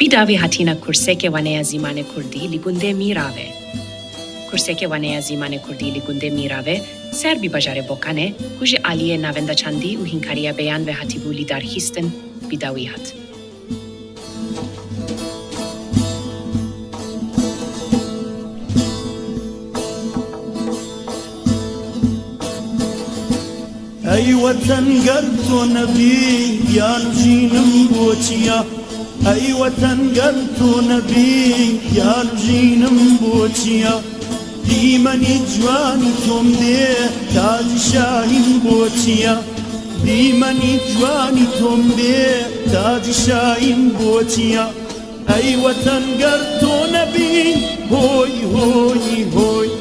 Bi dawî hatina kursekê waneya zîmanê kurdî li gundê Mîravê. Kursekê waneya zîmanê kurdî li gundê Mîravê ser bi bajarê Bokanê ku ji aliyê Navenda Çandî û Hînkariya Beyan ve hatibû lidarxistin bi dawî hat. ئەی وەتەن گەر تۆ نەبی گیان ژینم بۆ چییە؟ ئەی وەتەن گەر تۆ نەبی گیان ژینم بۆ چییە؟ دیمەنی جوانی تۆم دێ تاجی شاهیم بۆ چییە؟ دیمەنی جوانی تۆم دێ تاجی شاهیم بۆ چییە؟ ئەی وەتەن گەر تۆ نەبی هۆی هۆی هۆی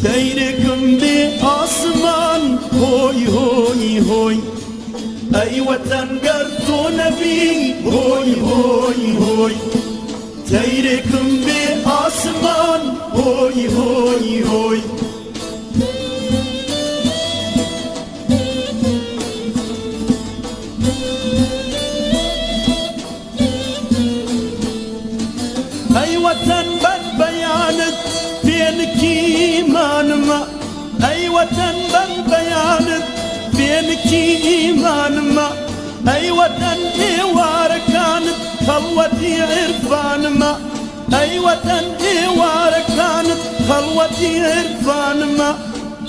تەیرێکم بێ ئاسمان هۆی هۆی هۆی ئەی وەتەن گەر تۆ نەبی هۆی هۆی هۆی تەیرێکم بێ ئاسمان هۆی هۆی هۆی. ئەی وەتەن بەر بەیانت فێنکی ئیمانمە ئەی وەتەن بەر بەیانت فێنکی ئیمانمە ئەی وەتەن ئێوارەکانت خەڵوەتی عیرفانمە ئەی وەتەن ئێوارەکانت خەڵوەتی عیرفانمە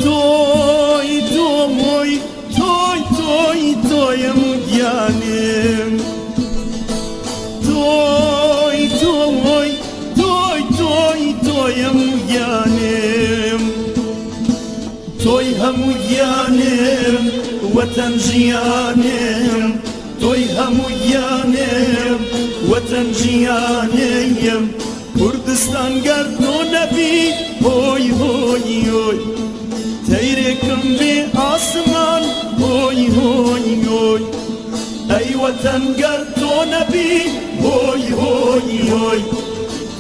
تۆی تۆی تۆی تۆی تۆیم گیانم تۆی تۆی تۆی تۆی تۆیم گیانم تۆی هەموو گیانم وەتەن ژیانم تۆی هەموو گیانم وەتەن ژیانم کوردستان گەر تۆ نەبی هۆی هۆی هۆی تەیرێکم بێ ئاسمان هۆی هۆی هۆی ئەی وەتەن گەر تۆ نەبی هۆی هۆی هۆی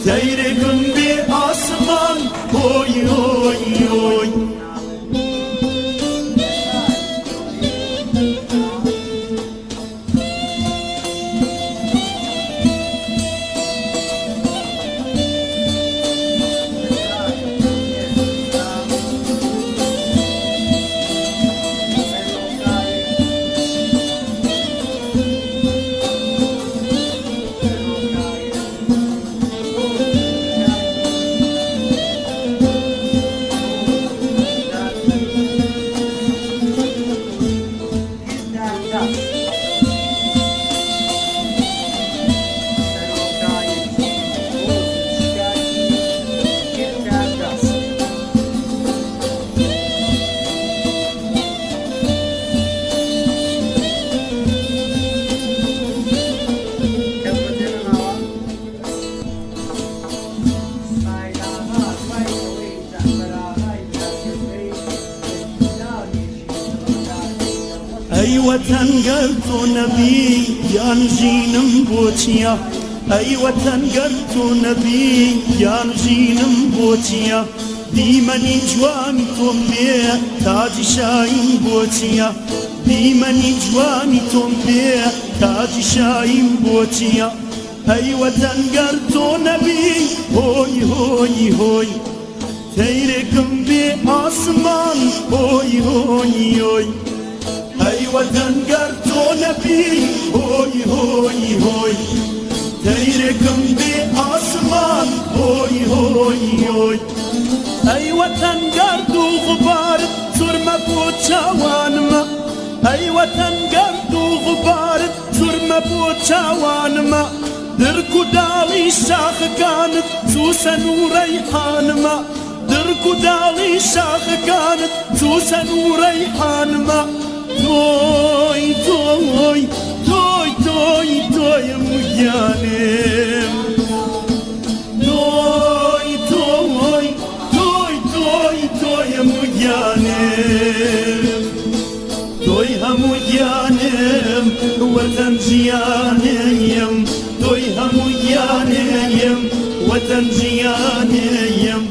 تەیرێکم بێ ئاسمان هۆی هۆی هۆی. ئەی وەتەن گەر تۆ نەبی گیان ژینم بۆ چییە؟ ئەی وەتەن گەر تۆ نەبی گیان ژینم بۆ چییە؟ دیمەنی جوانی تۆم بێ تاجی شاهیم بۆ چییە؟ دیمەنی جوانی تۆم بێ تاجی شاهیم بۆ چییە؟ ئەی وەتەن گەر تۆ نەبی هۆی هۆی هۆی تەیرێکم بێ ئاسمان هۆی هۆی هۆی ئەی وەتەن گەر تۆ نەبی هۆی هۆی هۆی تەیرێکم بێ ئاسمان هۆی هۆی هۆی ئەی وەتەن گەرد و غوبارت سورمە بۆ چاوانمە ئەی وەتەن گەرد و غوبارت سورمە بۆ چاوانمە درک و داڵی شاخەکانت سووسەن و ڕەیحانمە درک و داڵی شاخەکانت سووسەن و ڕەیحانمە تۆی تۆی تۆی تۆی تۆیم گیانم تۆی تۆی تۆی تۆی تۆیم گیانم تۆی هەموو گیانم وەتەن ژیانیم تۆی هەموو گیانیم وەتەن ژیانیم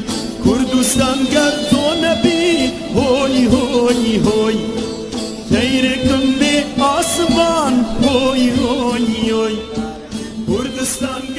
کوردستان گەر تۆ نەبی هۆی هۆی هۆی تەیرێکم بێ ئاسمان هۆی هۆی هۆی کوردستان.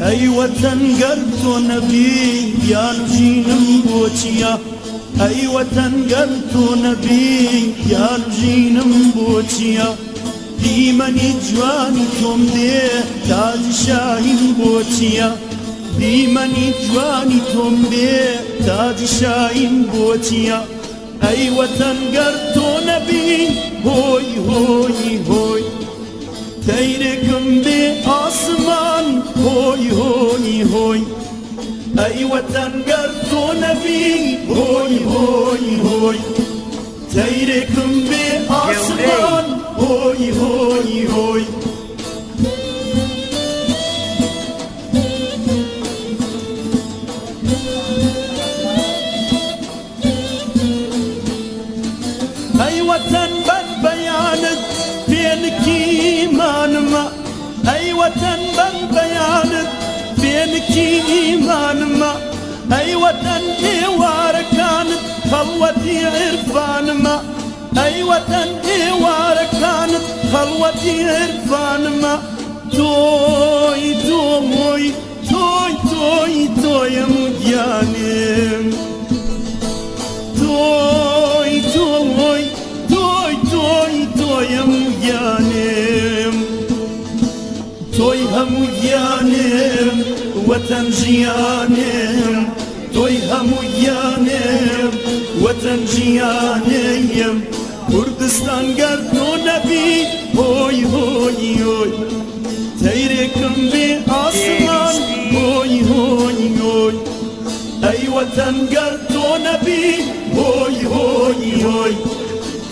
ئەی وەتەن گەر تۆ نەبی گیان و ژینم بۆ چییە؟ ئەی وەتەن گەر تۆ نەبی گیان و ژینم بۆ چییە؟ دیمەنی جوانی تۆم دێ تاجی شاهیم بۆ چییە؟ دیمەنی جوانی تۆم دێ تاجی شاهیم بۆ چییە؟ ئەی وەتەن گەر تۆ نەبی هۆی هۆی هۆی تەیرێکم بێ ئاسمان هۆی هۆی هۆی ئەی وەتەن گەر تۆ نەبی هۆی هۆی هۆی تەیرێکم بێ ئاسمان هۆی هۆی هۆی. ئەی وەتەن بەر بەیانت فێنکی ئیمانمە ئەی وەتەن بەر بەیانت فێنکی ئیمانمە ئەی وەتەن ئێوارەکانت خەڵوەتی عیرفانمە ئەی وەتەن ئێوارەکانت خەڵوەتی عیرفانمە تۆی تۆی تۆی تۆی تۆی هەموو گیانم تۆی تۆی تۆی تۆی تۆی هەموو گیانم تۆی هەموو گیانم وەتەن ژیانم تۆی هەموو گیانم وەتەن ژیانم کوردستان گەر تۆ نەبی هۆی هۆی هۆی تەیرێکم بێ ئاسمان هۆی هۆی هۆی ئەی وەتەن گەر تۆ نەبی هۆی هۆی هۆی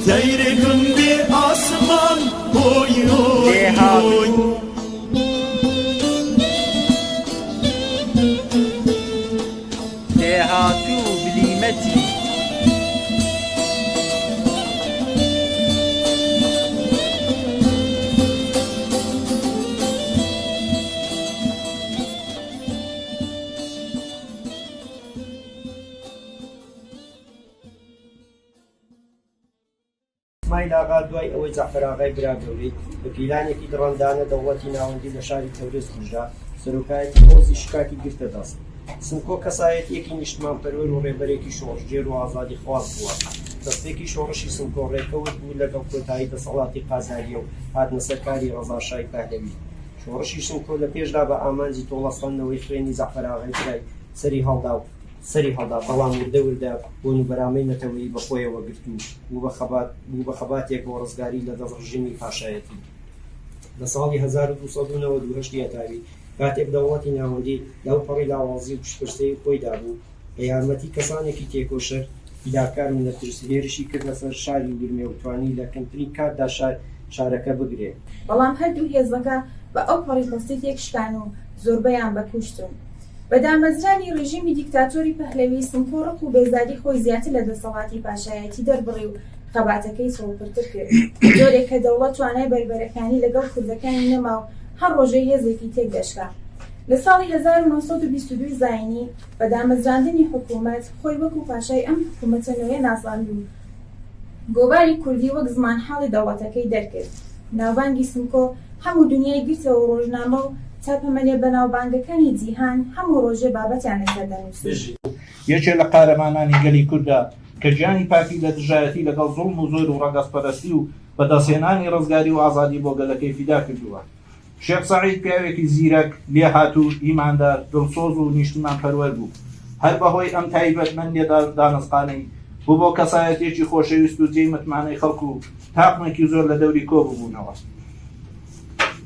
تەیرێکم بێ ئاسمان هۆی هۆی هۆی. لێهاتوو و بلیمەتی. سمایل ئاغا دوای ئەوەی جەعفەر ئاغای برا گەورەی بە پیلانێکی دڕەندانە دەوڵەتی ناوەندی لە شاری تەورێز کوژرا، سەرۆکایەتی هۆزی شکاکی گرتە دەست. سمکۆ کەسایەتییەکی نیشتمانپەروەر و ڕێبەرێکی شۆڕشگێر و ئازادیخواز بووە. دەستپێکی شۆڕشی سمکۆ ڕێکەوت بوو لەگەڵ کۆتایی دەسەڵاتی قاجارییە و هاتنەسەرکاری ڕەزا شای پەهلەوی. شۆڕشی سمکۆ لە پێشدا بە ئامانجی تۆڵەسەندنەوەی خوێنی جەعفەر ئاغای برای سەری هەڵدا و سەری هەڵدا، بەڵام وردە وردە بۆن و بەرامەی نەتەوەیی بە خۆیەوە گرت و بوو بە خەبات بوو بە خەباتێک بۆ ڕزگاری لە دەست ڕژیمی پاشایەتی. لە ساڵی 1298 ی هەتاوی کاتێک دەوڵەتی ناوەندی لەوپەڕی لاوازی و پشتپرسەیی خۆیدا بوو، بە یارمەتی کەسانێکی تێکۆشەر، فیداکار و نەترس هێرشی کردە سەر شاری ورمێ و توانی لە کەمترین کاتدا شارەکە بگرێ. بەڵام هەردوو هێزەکە بە ئەوپەڕی قورسی تێکشکان و زۆربەیان بە کوشتن. بە دامەزرانی ڕێژیمی دیکتاتۆری پەهلەوی، سمکۆ ڕق و بێزاری خۆی زیاتر لە دەسەڵاتی پاشایەتی دەربڕی و خەباتەکەی چڕوپڕتر کرد، بە جۆرێک کە دەوڵەت توانای بەربەرەکانی لەگەڵ کوردەکانی نەما و هەر ڕۆژەی هێزێکی تێک دەشکا. لە ساڵی 1922 زایینی، بە دامەزراندنی حکوومەت، خۆی وەکوو پاشای ئەم حکوومەتە نوێیە ناساند و گۆڤاری کوردی وەک زمانحاڵی دەوڵەتەکەی دەرکرد. ناوبانگی سمکۆ هەموو دونیای گرتەوە و ڕۆژنامە و چاپەمەنیە بەناوبانگەکانی جیهان هەموو ڕۆژێ بابەتیان لەسەر دەنووسی. یەکێ لە قارەمانانی گەلی کوردە کە گیانی پاکی لە دژایەتی لەگەڵ زوڵم و زۆر و ڕەگەزپەرەستی و بەدەستهێنانی ڕزگاری و ئازادی بۆ گەلەکەی فیدا کردووە. شێخ سەعید پیاوێکی زیرەک، لێهاتوو، ئیماندار، دڵسۆز و نیشتیمانپەروەر بوو. هەر بەهۆی ئەم تایبەتمەندیە دانسقانەی، بوو بۆ کەسایەتیەکی خۆشەویست و جێی متمانەی خەڵک و تاقمێکی زۆر لە دەوری کۆ ببوونەوە.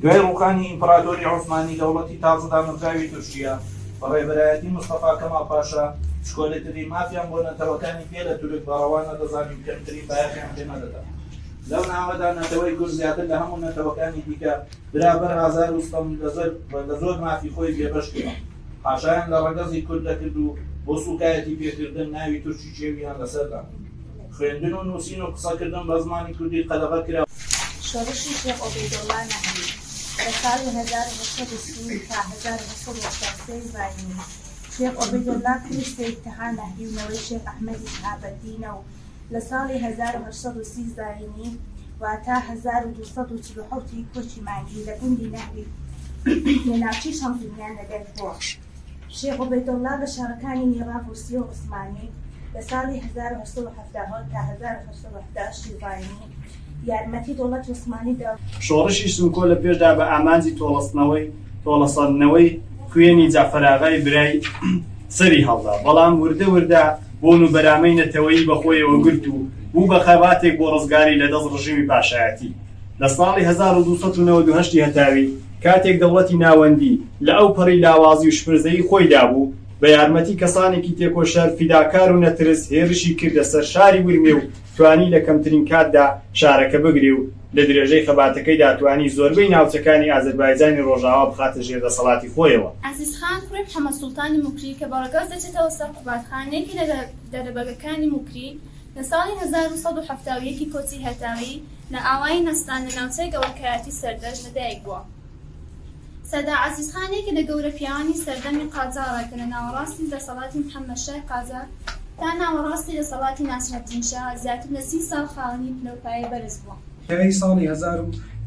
دوای ڕووخانی ئیمپڕاتۆری عوسمانی، دەوڵەتی تازە دامەزراوی تورکیە بە ڕێبەرایەتی مستەفا کەماڵ پاشا، چکۆلەترین مافیان بۆ نەتەوەکانی پێ لە تورک بە ڕەوا نەدەزانی و کەمترین بایەخیان پێ نەدەدا. لەو ناوەدا نەتەوەی کورد زیاتر لە هەموو نەتەوەکانی دیکە درا بەر ئازار و ستەم و لە زۆر مافی خۆی بێبەش کرا. حاشایان لە ڕەگەزی کورد دەکرد و بۆ سووکایەتی پێکردن ناوی تورکی کێویان لەسەر دا. خوێندن و نووسین و قسەکردن بە زمانی کوردی قەدەغە کرا. شۆڕشی شێخ عوبەیدوڵڵا نەهری لە ساڵی 1830 تا 1883 زایینی، شێخ عوبەیدوڵڵا کوڕی سەید تەها نەهری و نەوەی شێخ ئەحمەدی شەهابەددینە و لە ساڵی 1830 زایینی واتە 1247 ی کۆچی مانگی لە گوندی نەهری لە ناوچەی شەمزینیان لەدایک بووە. شێخ عوبەیدوڵڵا بە شەڕەکانی نیڕاڤ و سیۆ عوسمانی لە ساڵی 1877 تا 1878 زایینی یارمەتی دەوڵەتی عوسمانی دا و شۆڕشی سمکۆ لە پێشدا بە ئامانجی تۆڵەسنەوەی تۆڵەسەندنەوەی خوێنی جەعفەراغای برای سەری هەڵدا، بەڵام وردە وردە بۆن و بەرامەی نەتەوەیی بە خۆیەوە گرت و بوو بە خەباتێک بۆ ڕزگاری لە دەست ڕژیمی پاشایەتی. لە ساڵی 1298 ی هەتاوی کاتێک دەوڵەتی ناوەندی لە ئەوپەڕی لاوازی و شپرزەیی خۆیدا بوو، بە یارمەتی کەسانێکی تێکۆشەر، فیداکار و نەترس هێرشی کردە سەر شاری ورمێ و توانی لە کەمترین کاتدا شارەکە بگرێ و لە درێژەی خەباتەکەیدا توانی زۆربەی ناوچەکانی ئازەربایجانی ڕۆژاوا بخاتە ژێر دەسەڵاتی خۆیەوە. عەزیز خان کوڕی محەمەد سوڵتانی موکری کە بە ڕەگەز دەچێتەوە سەر قوباد خان یەکێ لە دەرەبەگەکانی موکری لە ساڵی 1171 ی کۆچی هەتاوی لە ئاوایی نەستان لە ناوچەی گەوەرکایەتی سەردەشت لە دایک بووە. سەردار عەزیز خان یەکێ لە گەورە پیاوانی سەردەمی قاجاڕە کە لە ناوەڕاستی دەسەڵاتی محەمەد شای قاجار تا ناوەڕاستی دەسەڵاتی ناسرەدین شا زیاتر لە 30 ساڵ خاوەنی پلە و پایەی بەرز بووە. کۆتایی ساڵی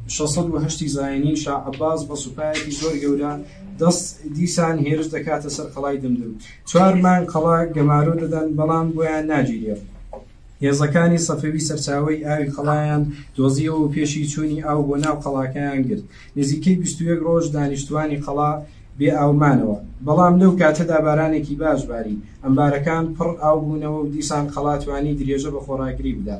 1608 ی زاینی، شا عەباس بە سوپایەکی زۆر گەورە دەست دیسان هێرش دەکاتە سەر قەڵای دمدم. چوار مانگ قەڵا گەمارۆ دەدەن، بەڵام بۆیان ناگیرێ. هێزەکانی سەفەوی سەرچاوەی ئاوی قەڵایان دۆزیەوە و پێشی چوونی ئاو بۆ ناو قەڵاکەیان گرت. نزیکەی 21 ڕۆژ دانیشتووانی قەڵا بێ ئاو مانەوە. بەڵام لەو کاتەدا بارانێکی باش باری. ئەمبارەکان پڕ ئاو بوونەوە و دیسان قەڵا توانی درێژە بە خۆڕاگری بدا.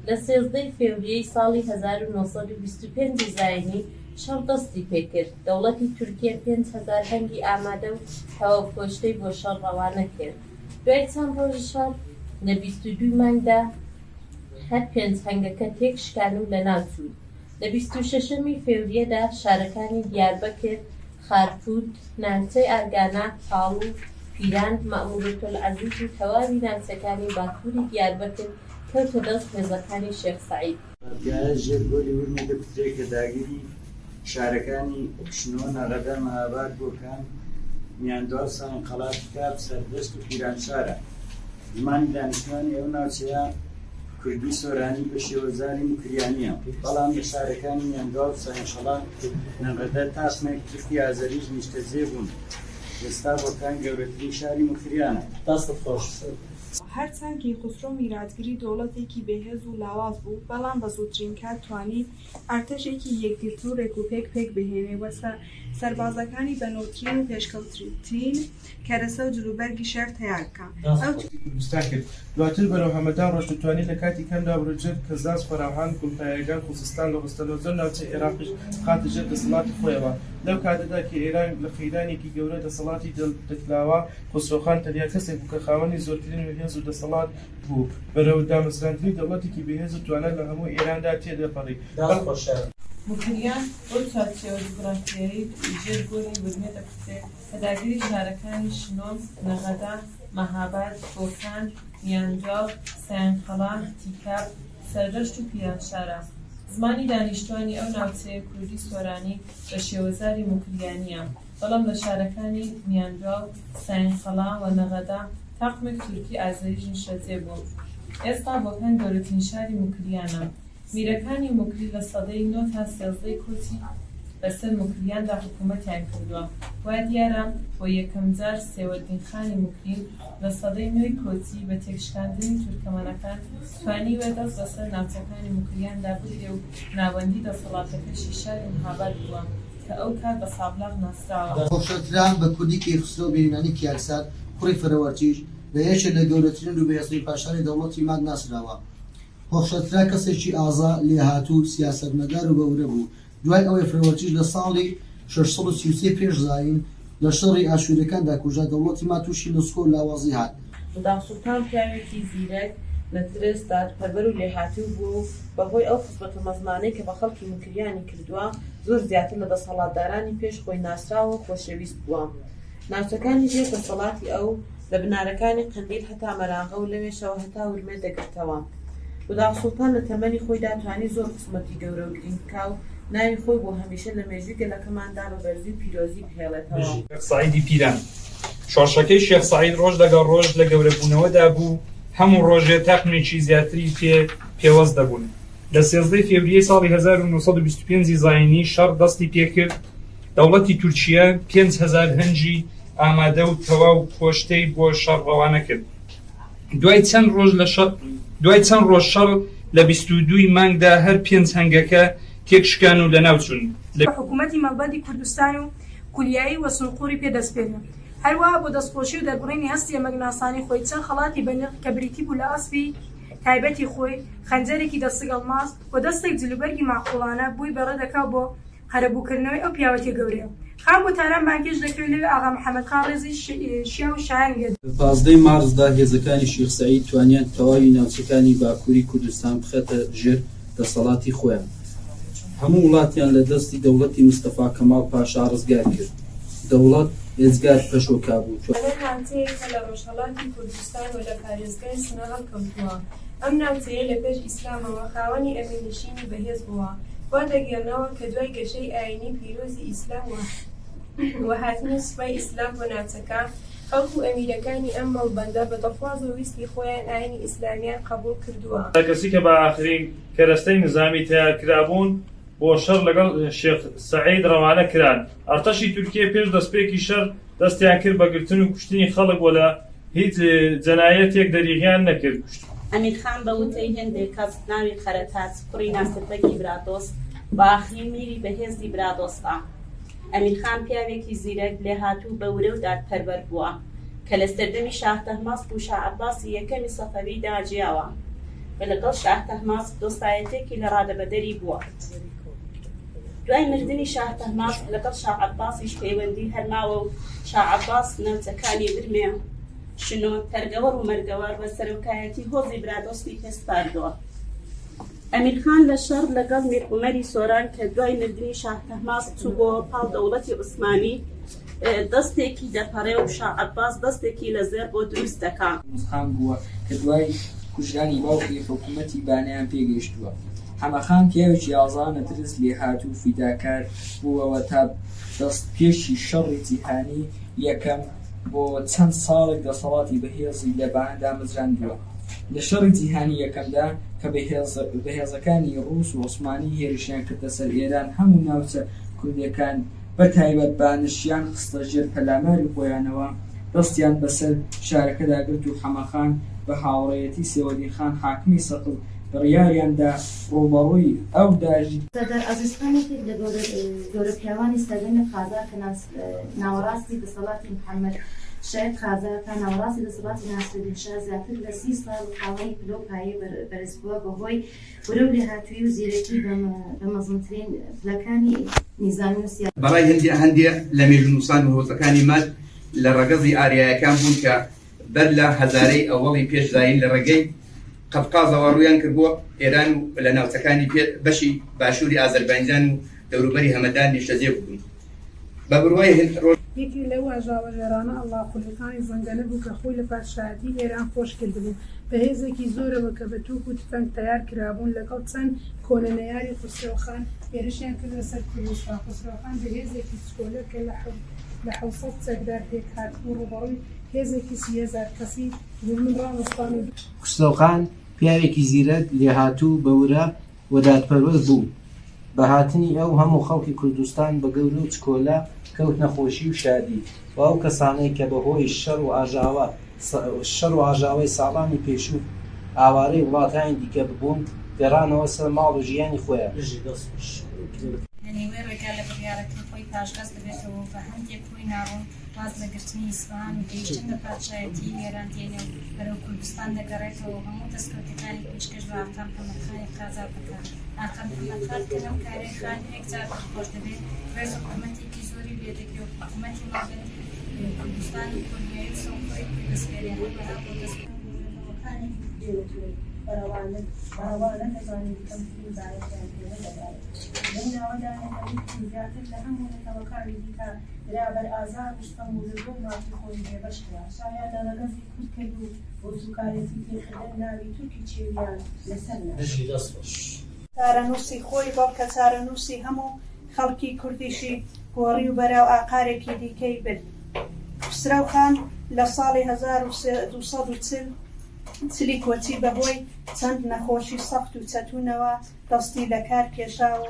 لە سێزدەی فێوریەی ساڵی 1925 ی زاینی شەڕ دەستی پێکرد، دەوڵەتی تورکیە 5000 هەنگی ئامادە و تەواو پۆشتەی بۆ شەڕ ڕەوانە کرد. دوای چەند ڕۆژ شەڕ، لە 22 ی مانگدا هەر پێنج هەنگەکە تێک شکان و لەناو چوون. لە بیست و شەشەمی فێوریەدا شارەکانی دیاربەکر، خارپوت، ناوچەی ئارگانا، پاڵو، پیران، مەئمورەتولعەزیز و تەواوی ناوچەکانی باکووری دیاربەکر کەوتە دەست هێزەکانی شێخ سەعید. پیایە ژێر گۆلی ورمێ دەکوترێ کە داگیری شارەکانی شنۆ، نەغەدە، مەهاباد، بۆکان، میاندواو، ساینقەڵا، تکاب، سەردەشت و پیرانشارە. زمانی دانیشتوانی ئەو ناوچەیە کوردی سۆرانی بە شێوەزاری موکریانییە، بەڵام لە شارەکانی میاندواو و ساینقەڵا، نەغەدە تاقمێک تورکی ئازەریش نیشتەجێ بوون. ئێستا بۆکان گەورەترین شاری موکریانە. دەستت خۆش. هەرچەند کەیخوسرۆ میراتگری دەوڵەتێکی بێهێز و لاواز بوو، بەڵام بە زووترین کات توانی ئەرتەشێکی یەکگرتوو و رێکوپێک پێکبهێنێ و سەربازەکانی بە نوێترین و پێشکەوترترین کەرەسە و جلوبەرگی شەر تەیار بکا. ئەو. کوردستان کرد. دواتر بەرەو هەمەدان ڕۆشت و توانی لە کاتی کەمدا بروجرد، کەزاز، فەراهان، گوڵپایەگان، خوزستان، لوڕستان و زۆر ناوچەی ئێراقیش بخاتە ژێر دەسەڵاتی خۆیەوە. لەو کاتەدا کە ئێران لە قەیرانێکی گەورە دەسەڵاتی دەتلاوە، خوسرەوخان تەنیا کەسێک بوو کە خاوەنی زۆرترین هێز و دەسەڵات بوو، بەرەو دامەزراندنی دەوڵەتێکی بەهێز و توانا لە هەموو ئێراندا تێدەپەڕی. موکریان بەو چوارچێوە جوگرافیایەی ژێر گۆلی ورمێ دەکوترێ کە داگیری شارەکانی شنۆ، نەغەدە، مەهاباد، بۆکان، میاندواو، سەیانقەڵا، تیکاب، سەردەشت و پیرانشارە. زمانی دانیشتوانی ئەو ناوچەیە کوردی سۆرانی بە شێوەزاری موکریانییە، بەڵام لە شارەکانی میاندواو، سەیانقەڵا و نەغەدە تاقمێک تورکی ئازەریش نیشتەجێ بوون. ئێستا بۆکان گەورەترین شاری موکریانە. میرەکانی موکری لە سەدەی نۆ تا سێزدەی کۆچی بەسەر موکریاندا حکوومەتیان کردووە. وا دیارە بۆ یەکەم جار سێوەدین خانی موکری لە سەدەی نۆی کۆچی بە تێکشکاندنی تورکەمەنەکان توانیوە دەست بەسەر ناوچەکانی موکریاندا بگرێ و ناوەندی دەسەڵاتەکەشی شاری مهاباد بووە کە ئەو کات بە سابڵاغ ناسراوە. هۆخشەتران، بە کوردی کەیخوسرەو بە یونانی کیاکسار، کوڕی فەرەوەرتیش، بە یەکێک لە گەورەترین و بەهێزترین پاشانی دەوڵەتی ماد ناسراوە. هۆخشەترا کەسێکی ئازا، لێهاتوو، سیاسەتمەدار و بە ورە بوو. دوای ئەوەی فرەوەرتیش لە ساڵی 633 پێش زایین لە شەڕی ئاشوورییەکاندا کوژرا، دەوڵەتی ماد تووشی نسکۆ و لاوازی هات. بوداغ سوڵتان پیاوێکی زیرەک، نەترس، دادپەروەر و لێهاتوو بووە و بە هۆی ئەو خزمەتە مەزنانەی کە بە خەڵکی موکریانی کردووە، زۆر زیاتر لە دەسەڵاتدارانی پێش خۆی ناسراوە و خۆشەویست بووە. ناوچەکانی ژێر دەسەڵاتی ئەو، لە بنارەکانی قەندیل هەتا مەراغە و لەوێشەوە هەتا ورمێ دەگرتەوە. بوداغ سوڵتان لە تەمەنی خۆیدا توانی زۆر خزمەتی گەورە و گرینگ بکا و ناوی خۆی بۆ هەمیشە لە مێژووی گەلەکەماندا بە بەرزی و پیرۆزی بهێڵێتەوە. شێخ سەعیدی پیران. شۆڕشەکەی شێخ سەعید ڕۆژ لەگەڵ ڕۆژ لە گەورەبوونەوەدا بوو، هەموو ڕۆژێ تاقمێکی زیاتری پێ پێوەست دەبوون. لە سێزدەی فێوریەی ساڵی 1925 ی زایینی شەڕ دەستی پێکرد. دەوڵەتی تورکیە 5000 هەنگی ئامادە و تەواو پۆشتەی بۆ شەڕ ڕەوانە کرد. دوای چەند ڕۆژ لە شەڕ دوای چەند ڕۆژ شەڕ لە 22 ی مانگدا هەر پێنج هەنگەکە تێکشکان و لەناوچوون. لە. حکوومەتی مەڵبەندی کوردستان و کولیایی و سونقوری پێ دەسپێرێ. هەروەها بۆ دەستخۆشی و دەربڕینی هەستی ئەمەگناسانی خۆی چەند خەڵاتی بەنرخ کە بریتی بوو لە ئەسپی تایبەتی خۆی، خەنجەرێکی دەسک ئەڵماس و دەستێک جلوبەرگی ماقووڵانە بۆی بەڕێ دەکا و بۆ قەرەبووکردنەوەی ئەو پیاوەتیە گەورەیە خان بۆ تاران بانگهێشت دەکرێ و لەوێ ئاغا محەمەد خان ڕێزی شیاو و شایانی لێ لە پازدەی مارسدا هێزەکانی شیخ سەعید توانیان تەواوی ناوچەکانی باکووری کوردستان بخەتە ژێر دەسەڵاتی خۆیان. هەموو وڵاتیان لە دەستی دەوڵەتی مستەفا کەماڵ پاشا ڕزگار کرد. دەوڵەت ئێجگار پەشۆکابوو. بانە ناوچەیەکە لە ڕۆژهەڵاتی کوردستان و لە پارێزگای سنە هەڵکەوتووە. ئەم ناوچەیە لە پێش ئیسلامەوە خاوەنی ئەمیرنشینی بەهێز بووە. وا دەگێڕنەوە کە دوای گەشەی ئایینی پیرۆزی ئیسلام و هاتنی سوپای ئیسلام بۆ ناوچەکە، خەڵک و ئەمیرەکانی ئەم مەڵبەندە بە دڵخواز و ویستی خۆیان ئایینی ئیسلامیان قەبووڵ کردووە. کەسی کە بە ئاخرین کەرەستەی نزامی تەیار کرابوون بۆ شەڕ لەگەڵ شێخ سەعید ڕەوانە کران. ئەرتەشی تورکیە پێش دەستپێکی شەڕ دەستیان کرد بە گرتن و کوشتنی خەڵک و لە هیچ جەنایەتێک دەریغیان نەکرد. ئەمیرخان بە وتەی هێندێک کەس ناوی قەرەتاج کوڕی ناسر بەگی برادۆست و ئاخرین میری بەهێزی برادۆستە. ئەمیرخان پیاوێکی زیرەک، لێهاتوو، بە ورە و دادپەروەر بووە کە لە سەردەمی شاه تەهماسپ و شا عەباسی یەکەمی سەفەویدا ژیاوە و لەگەڵ شاه تەهماسپ دۆستایەتییەکی لە ڕادەبەدەری بووە. دوای مردنی شاه تەهماسپ لەگەڵ شا عەباسیش پەیوەندی هەر ماوە و شا عەباس ناوچەکانی ورمێ، شنۆ، تەرگەوەڕ و مەرگەوەڕ بە سەرۆکایەتی هۆزی برادۆستی پێ سپاردووە. ئەمیرخان لە شەڕ لەگەڵ میر عومەری سۆران کە دوای مردنی شاه تەهماسپ چووبۆوە پاڵ دەوڵەتی عوسمانی، دەستێکی دەپەڕێ و شا عەباس دەستێکی لە زێڕ بۆ دروست دەکا. خان بووە کە دوای کوژرانی باوکی حکوومەتی بانەیان پێگەیشتووە. حەمەخان پیاوێکی ئازا، نەترس، لێهاتوو و فیداکار بووە و تا دەستپێکی شەڕی جیهانیی یەکەم بۆ چەند ساڵێک دەسەڵاتی بەهێزی لە بانە دامەزراندووە. لە شەڕی جیهانیی یەکەمدا کە بەهێزەکانی ڕووس و عوسمانی هێرشیان کردە سەر ئێران هەموو ناوچە کوردییەکان بە تایبەت بانشیان خستە ژێر پەلاماری خۆیانەوە، دەستیان بەسەر شارەکەدا گرت و حەمەخان بە هاوڕێیەتی سێوەدین خان حاکمی سەقز بڕیاریان دا ڕووبەڕووی ئەو داگیرکەرانە. سەردار عەزیز خان یەکێک لە گەورە پیاوانی سەردەمی قاجار کە ناوەڕاستی دەسەڵاتی محەممەد شای قاجار تا ناوەڕاستی دەسەڵاتی ناسرەدین شا زیاتر لە 30 ساڵ خاوەنی پلە و پایەی بەرز بووە بەهۆی ورە و لێهاتوویی و زیرەکی بە مەزنترین پلەکانی نیزامی و سیاسی. بەڕای هەندێ هەندێ لە مێژوونووسان و هۆزەکانی ماد لە ڕەگەزی ئاریایەکان بوون کە بەر لە هەزارەی ئەوەڵی پێش زایین لە ڕێگەی قەفقازەوە ڕوویان کردبووە ئێران و لە ناوچەکانی بەشی باشووری ئازەربایجان و دەوروبەری هەمەدان نیشتەجێ ببوون. بە بڕوای هند ڕۆژ. یەکێ لەو ئاژاوەژێرانە ئەڵڵاقولی خانی زەنگەنە بوو کە خۆی لە پادشایەتیی ئێران خۆش کردبوو. بە هێزێکی زۆرەوە کە بە تۆپ و تفەنگ تەیار کرابوون لەگەڵ چەند کۆنە نەیاری خوسرەوخان هێرشیان کردە سەر کوردستان. خوسرەوخان بە هێزێکی چکۆلە کە لە 700 چەکدار پێکهاتبوو ڕووبەڕووی هێزێکی 30,000 کەسی دوژمن ڕاوەستان و خوسرەوخان پیاوێکی زیرەک، لێهاتوو، بە ورە و دادپەروەر بوو. بە هاتنی ئەو هەموو خەڵکی کوردستان بە گەورە و چکۆلە کەوتنە خۆشی و شادی و ئەو کەسانەی کە بە هۆی شەڕ و ئاژاوە شەڕ و ئاژاوەی ساڵانی پێشوو ئاوارەی وڵاتانی دیکە ببوون گەڕانەوە سەر ماڵ و ژیانی خۆیان. لە نیوەی ڕێگا لە بڕیارەکەی خۆی پاشگەز دەبێتەوە و بە هەندێک هۆی ناڕوون واز لە گرتنی ئیسفەهان و گەیشتن بە پادشایەتیی ئێران دێنێ و بەرەو کوردستان دەگەڕێتەوە و هەموو دەستکەوتەکانی پێشکەش بە ئاقا محەممەد خانی قاجار دەکا. ئاقا محەممەد خان کە لەم کارەی خان ئێکجار دڵخۆش دەبێ، ڕێز و حورمەتێکی زۆری لێ دەگرێ و حکوومەتی مەڵبەندی کوردستان و کۆنیایی و سەنقۆی پێ دەسپێرێ، هەروەها بۆ دەست. نەتەوەکانی دێوەتوێ بە ڕەوا نەدەزانی و کەمترین بایەخیان پێ نەدەدایت. لەو ناوەدا نەتەوەی کورد زیاتر لە هەموو نەتەوەکانی دیکە درا بەر ئازار و ستەم و لە زۆر مافی خۆی بێبەش کرا. شایان لە ڕەگەزی کورد کرد و بۆ سووکایەتی پێکردن ناوی تورکی چێویان لەسەر نا. بژی دەست خۆش. چارەنووسی خۆی، بەڵکە چارەنووسی هەموو خەڵکی کوردیشی گۆڕی و بەرەو ئاقارێکی دیکەی برد. خوسرەو خان لە ساڵی 1240 چلی کۆچی بە هۆی چەند نەخۆشی سەخت و چەتوونەوە دەستی لە کار کێشا و.